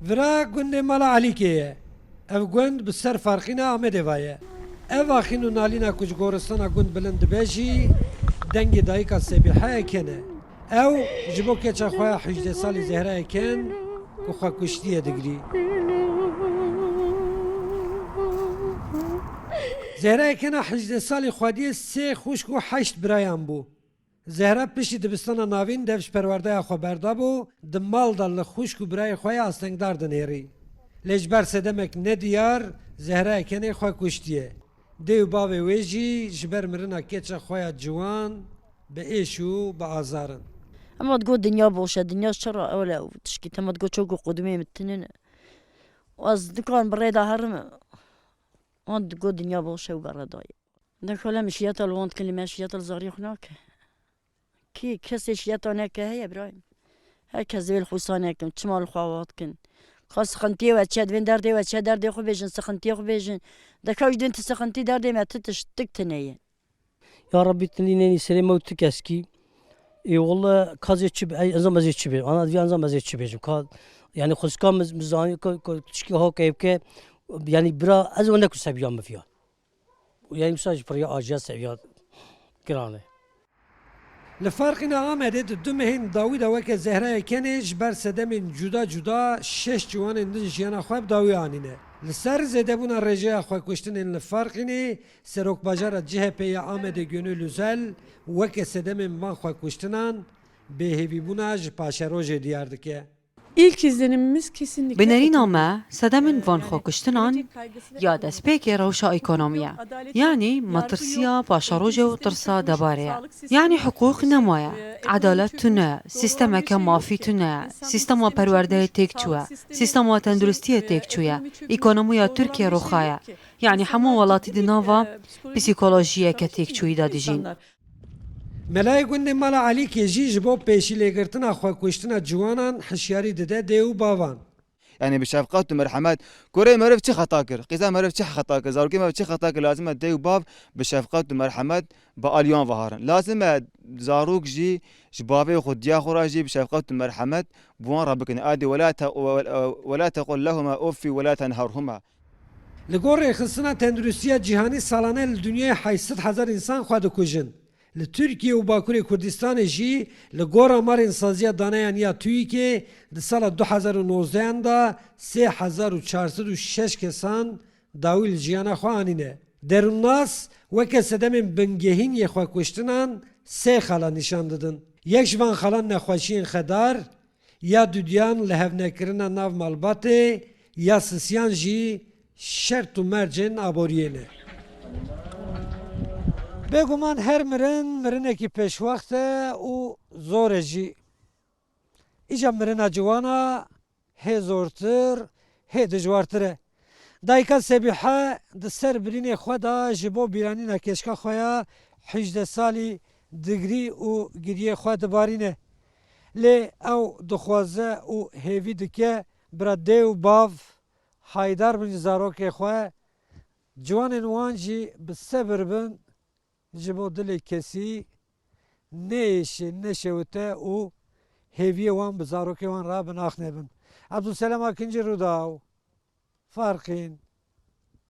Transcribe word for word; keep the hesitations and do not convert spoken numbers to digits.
Vira gundê Mala Elîkê ye. Ev gund bi ser Farqîna Amedê ve ye. Ev axîn û nalîna ku ji goristana gund bilind dibe jî dengê dayika Sebîhe Eken e. Ew ji bo keça xwe ya hejdeh salî Zehra Eken ku xwe kuştiye digirî. Zehra Eken a hejdeh salî xwediyê sê xwişk û heşt birayan bû. Zehra piştî dibistana navîn dev ji perwerdeya xwe berdabû, di mal de li xwişk û birayê xwe ya astengdar dinêrî. Lê ji ber sedemek nediyar Zehra Ekenê xwe kuştiye. Dê û bavê wê jî ji ber mirina keça xwe ya ciwan bi êş û bi azar in. Ema digot dinya boş e, dinya çi ra ewle û tişkî tema digot çok qudumê min tinin. Ez dikan bi rê de herim. Wan digot dinya boş e û berre dayê. Dexwele min şiyeta li wan dikin, lê me şiyeta li zariyê xwe nake. Kî kesê şiyeta neke heye birayê min? Her kes divê li xwe wisa nekin, çima li xwe awa dikin? Ka sixintiyê we çi ye, divên derdê we çi ye, derdê xwe bêjin, sixintiyê xwe bêjin. Deka ji din ti sixintî derdê me ti tiştik tune ye. Ya Rabbî, tu lî nenî serê me û tu keskî. Ê wele ka zê çi be-, ey, ez ez ê çi bêjim? Ana divê ez ez ê çi bêjim? Ka, yani xwişka min, min zanî ku, ku tişkî ho keyfke, yani bira ez wende ku sebiya min viya. Yani wisa ji piriya aciya seviya giran e. Li Farqîna Amedê di du mehên dawî de weke Zehra Ekenê ji ber sedemên cuda cuda şeş ciwanên din jiyana xwe bi dawî anîne. Li ser zêdebûna rêjeya xwekuştinên li Farqînê, serokbajara C H P ya Amedê Gönül Özel weke sedemên van xwekuştinan bêhêvîbûna ji paşerojê diyar dike. İlk izlenimimiz kesinlikle Bi nerîna ekonomi. me, sedemên van xwekuştinan ya destpêkê rewşa ekonomî ye. Yanî me tirsiya paşerojê û tirsa debarê ye. Yanî hiqûq nemaye, edalet tune, sîstemeke mafî tune, sîstema perwerdeyê têk çûye, sîstema tenduristiyê têk çûye, ekonomiya Tirkiyê roxaye. Yanî hemû welatî di nava psîkolojiyeke têkçûyî de dijîn. Melayê gundê Mala Elîkê jî ji bo pêşîlêgirtina xwekuştina ciwanan hişyarî dide dê û bavan. Yani bi şefqet û merhemet. Kurê meriv çi xeta kir? Qîza meriv çi xeta kir? Zarokê meriv çi xeta kir? Lazim e dê û bav bi şefqet û merhemet bi alî wan ve herin. Lazim e zarok jî ji bavê xwe, diya xwe re jî bi şefqet û merhemet bi wan re bikin. Adê wela te-, wela tequl lehuma uffî wela tenherhuma. Li gor rêxistina tenduristiya cîhanî salane li dinyayê heşt sed hezar însan xwe dikujin. Li Tirkiye û Bakurê Kurdistanê jî li gor amarên Saziya Daneyan ya TÜİKê di sala du hezar û nozdehan de sê hezar û çar sed û şeş kesan dawî li jiyana xwe anîne. Derûnnas weke sedemên bingehîn yê xwekuştinan sê xala nîşan didin. Yek ji van xalan nexweşiyên xedar, ya dudiyan lihevnekirina nav malbatê, ya sisiyan jî şert û mercên aboriyê ne. Bêguman her mirin, mirinekî pêşwext e û zor e jî. Îca mirina ciwana hê zortir, hê dijwartir e. Dayika Sebîhe di ser birînê xwe de ji bo bîranîna keçika xwe ya hejdeh salî digirî û giriyê xwe dibarîne. Lê ew dixwaze û hêvî dike bira dê û bav haydar bin ji zarokê xwe, ciwanên wan jî bi sebir bin, ji bo dilê kesî neyêşe, neşewite û hêviyê wan bi zarokê wan re bi nax nebin. Ebdulselam Akincî, Rûdaw, Farqîn,